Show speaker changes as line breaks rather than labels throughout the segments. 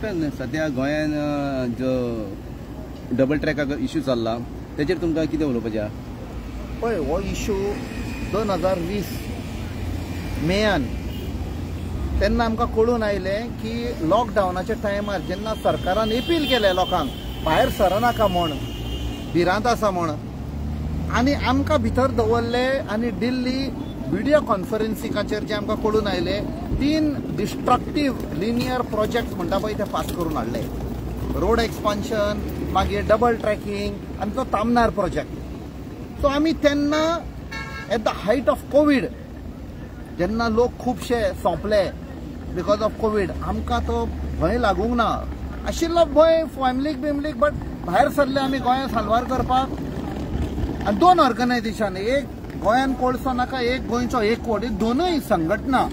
Captain, सध्या गोंयान जो डबल ट्रॅकाक इशू चल्ला तेचेर तुमकां कितें उलोवपाचें आहा?
पळय, हो इशू 2020 मेयान तेन्ना आमकां कळून आयलें की लॉकडावनाच्या टायमार जेन्ना सरकारान अपील केलें लोकांक भायर सरनाका म्हूण, भिरांत आसा म्हूण, आनी आमकां भितर दवरले आनी दिल्ली व्हिडियो कॉन्फरन्सिंगाचेर जे आमकां कळून आयले 3 डिस्ट्रक्टीव लिनियर प्रोजेक्ट म्हणटा पळय ते पास करून हाडले. रोड एक्सपान्शन, मागीर डबल ट्रॅकिंग आनी तो तामनार प्रोजेक्ट. सो आमी तेन्ना at the height of COVID जेन्ना लोक खुबशे सोंपले because of Covid, आमकां तो भंय लागूंक ना आशिल्लो भंय फॅमिलीक बिमलीक, बट भायर सरले आमी गोंयांत साल्वार करपाक. आनी 2 ऑर्गनायझेशन, एक गोंयान कोळसो नाका, एक गोंयचो एकवट, दोनूय संघटना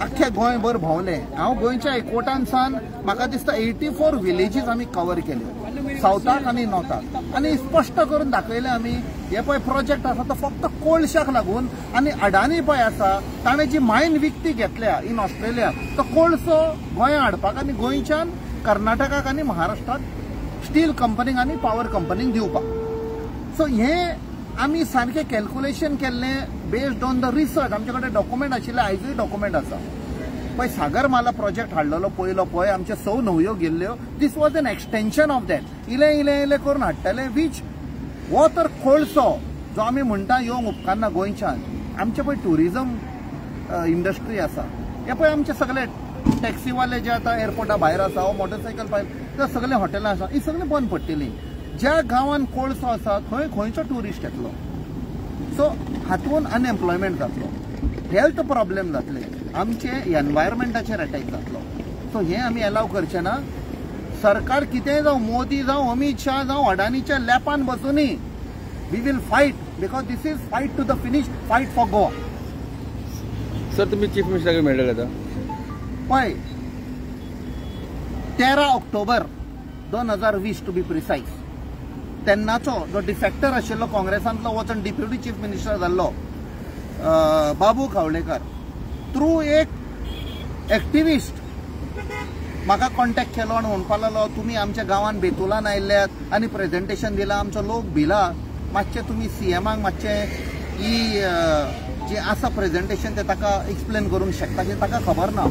आख्ख्या गोंयभर भोंवले. हांव गोंयच्या एकवटान सावन म्हाका दिसता 84 विलेजीस आमी कवर केल्यो, सावथाक आनी नॉर्थाक, आनी स्पश्ट करून दाखयलें आमी हे पळय प्रोजेक्ट आसा तो फक्त कोळशाक लागून, आनी अडानी पळय आसा ताणें जी मायन विकती घेतल्या इन ऑस्ट्रेलिया तो कोळसो गोंया हाडपाक आनी गोंयच्यान कर्नाटकाक आनी महाराष्ट्राक स्टील कंपनीक आनी पावर कंपनीक दिवपाक. सो हें आमी सारकें कॅल्क्युलेशन केल्लें बेस्ड ऑन the research. आमचे कडेन डॉक्युमेंट आशिल्ले, आयजूय डॉक्युमेंट आसा. पळय सागरमाला प्रोजेक्ट हाडलेलो पयलो पळय आमचे 6 न्हंयो गेल्ल्यो, this was an extension of that. इलें इलें इलें करून हाडटले वीच हो तर कोळसो जो आमी म्हणटा येवंक उपकारना गोंयच्यान. आमचे पळय ट्युरिजम इंडस्ट्री आसा, हे पळय आमचे सगळे टॅक्सीवाले जे आतां एअरपोर्टा भायर आसा वो मोटरसायकल भायर, ते सगळे हॉटेलां आसा, ही सगळीं बंद पडटलीं. ज्या गांवान कोळसो आसा थंय खंयचो ट्युरिस्ट येतलो? सो हातून अनएम्प्लॉयमेंट जातलो, हेल्थ प्रॉब्लेम जातले, आमचे एनवायरमेंटाचेर अटॅक जातलो. सो हें आमी एलाव करचें ना. सरकार कितेंय जावं, मोदी जावं, अमीत शाह जावं, अडानीच्या लॅपान बसुनी, we will fight because this is fight to the finish, fight for Goa.
Sir, तुमी चीफ मिनिस्टराक मेळ्ळे आतां?
पळय, 13 ऑक्टोबर 2020 टू बी प्रिसायज, तेन्नाचो जो डिफेक्टर आशिल्लो काँग्रेसांतलो वचून डिप्युटी चीफ मिनिस्टर जाल्लो बाबू खावडेकर थ्रू एक एक्टिविस्ट म्हाका कॉन्टेक्ट केलो आनी म्हणपाक लागलो तुमी आमच्या गांवान बेतुलान आयिल्ल्यात आनी प्रेजेंटेशन दिलां, आमचो लोक भिला, मातशें तुमी सीएमाक मातशें ही जें आसा प्रेजेंटेशन तें ताका एक्सप्लेन करूंक शकता की ताका खबर ना.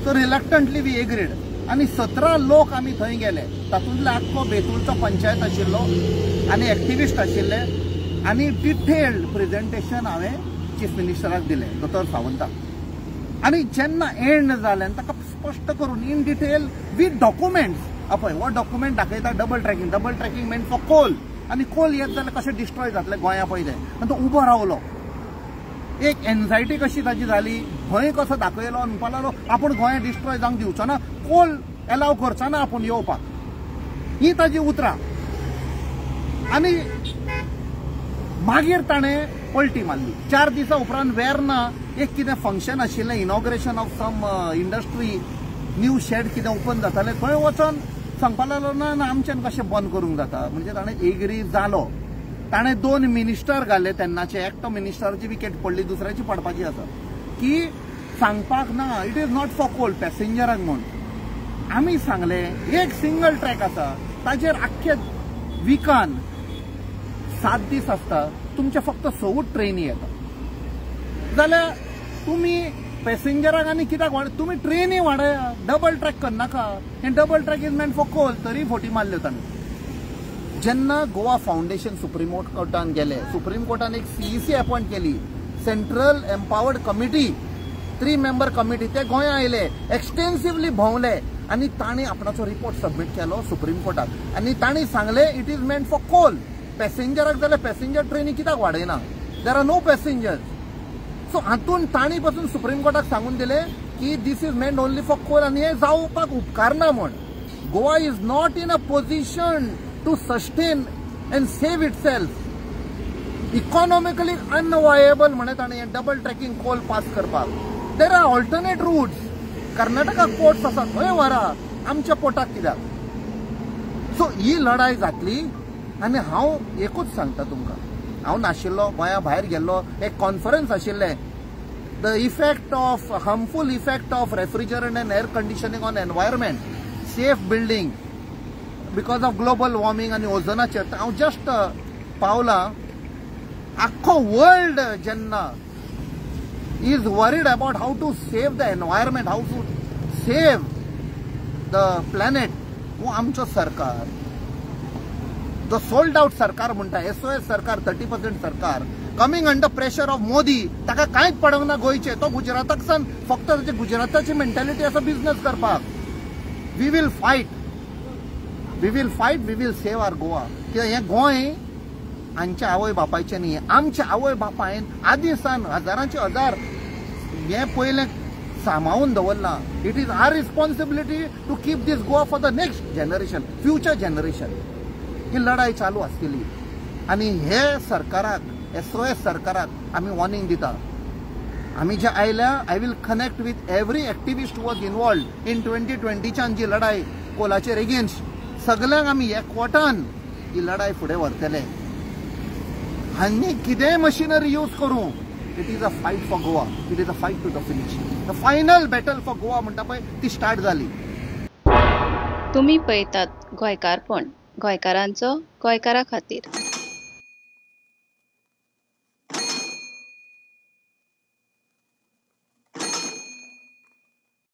सो रिलक्टंटली we agreed आनी 17 लोक आमी थंय गेले. तातूंतले आख्खो बेतूलचो पंचायत आशिल्लो आनी एक्टिविस्ट आशिल्ले आनी डिटेल्ड प्रेजेंटेशन हांवें चीफ मिनिस्टराक दिलें, दोतोर सावंताक. आनी जेन्ना एंड जालें आनी ताका स्पश्ट करून इन डिटेल वीथ डॉक्युमेंट्स, पळय हो डॉक्युमेंट दाखयता double tracking, double tracking meant for coal, आनी कोल येत जाल्यार कशें डिस्ट्रॉय जातलें गोंया पळय. आनी तो उबो रावलो, एक एन्झायटी कशी ताजी जाली, भंय कसो दाखयलो, म्हणपाक लागलो आपूण गोंया डिस्ट्रॉय जावंक दिवचो ना, कोल एलाव करचो ना आपूण येवपाक, ही ताजी उतरां. आनी मागीर ताणें पलटी मारली. 4 दिसां उपरांत वेर्ना एक कितें फंक्शन आशिल्लें, inauguration of some industry, new shed कितें ओपन जातालें, थंय वचोन सांगपाक लागलो ना ना आमच्यान कशें बंद करूंक जाता. म्हणजे ताणें एग्री जालो. ताणें 2 मिनिस्टर घाले तेन्नाचे, एकटो मिनिस्टराची विकेट पडली, दुसऱ्याची पडपाची आसा, की सांगपाक ना it is not for coal, पॅसेंजराक म्हूण. आमी सांगलें एक सिंगल ट्रॅक आसा ताजेर आख्खे विकान 7 दीस आसता, तुमचे फक्त 6 ट्रेनी येता, जाल्यार तुमी पॅसेंजराक आनी कित्याक वाड, तुमी ट्रेनी वाडया, डबल ट्रॅक करनाका, हें double track is meant for coal. तरी फोटी मारल्यो ताणें. जेन्ना गोवा फावंडेशन सुप्रीम कोर्टान गेले, सुप्रीम कोर्टान एक सीईसी अपॉयंट केली, central empowered committee, 3 member committee, ते गोंया आयले, एक्सटेन्सिवली भोंवले आनी तांणी आपणाचो रिपोर्ट सबमीट केलो सुप्रीम कोर्टाक आनी तांणी सांगलें it is meant for coal, पॅसेंजराक जाल्यार पॅसेंजर ट्रेनी कित्याक वाडयना, there are no passengers. So हातून तांणी पासून सुप्रीम कोर्टाक सांगून दिलें की this is meant only for coal आनी हें जावपाक उपकारना म्हूण. Goa is not in a position to sustain and save itself, economically unviable म्हणे ताणें हें डबल ट्रॅकिंग कोल पास करपाक. There are alternate routes, Karnataka ports आसा थंय व्हरा, आमच्या पोटाक कित्याक. सो ही लढाय जातली. आनी हांव एकूच सांगता तुमकां, हांव नाशिल्लो, गोंया भायर गेल्लो, एक कॉन्फरन्स आशिल्लें The effect of harmful effect of refrigerant and air conditioning on environment, safe building because of global warming आनी ओझोनाचेर हांव जस्ट पावलां. आख्खो वर्ल्ड जेन्ना is worried about how to save the environment, how to save the planet, हो आमचो सरकार, जो sold out सरकार म्हणटा, एसओएस सरकार, 30% सरकार, coming under pressure of Modi, ताका कांयच पडोंक ना गोंयचें. तो गुजराताक सान फक्त ताची गुजराताची मेंटेलिटी आसा बिझनस करपाक. We will fight, we will fight, we will save our Goa. कित्याक हें गोंय आमच्या आवय बापायचें न्ही. आमच्या आवय बापायन आदीं सान हजारांचे हजार हें पयलें सांबाळून दवरलां. It is our responsibility to keep this Goa for the next generation, future generation. ही लढाई चालू आसतली आनी हे सरकाराक, एसओएस सरकाराक आमी वॉर्निंग दिता. आमी जे आयल्या, I will connect with every activist was involved in 2020च्यान जी लढाई कोलाचेर एगेन्स्ट, सगल्यांक आमी एकवटान ही लढाई फुडें व्हरतले. हांणी कितेंय मशिनरी यूज करूं, it is a fight for Goa, it is a fight to the finish. The final battle for Goa म्हणटा पळय, ती स्टार्ट जाली.
तुमी पळयतात गोंयकारपण, गोंयकारांचो गोंयकारा खातीर.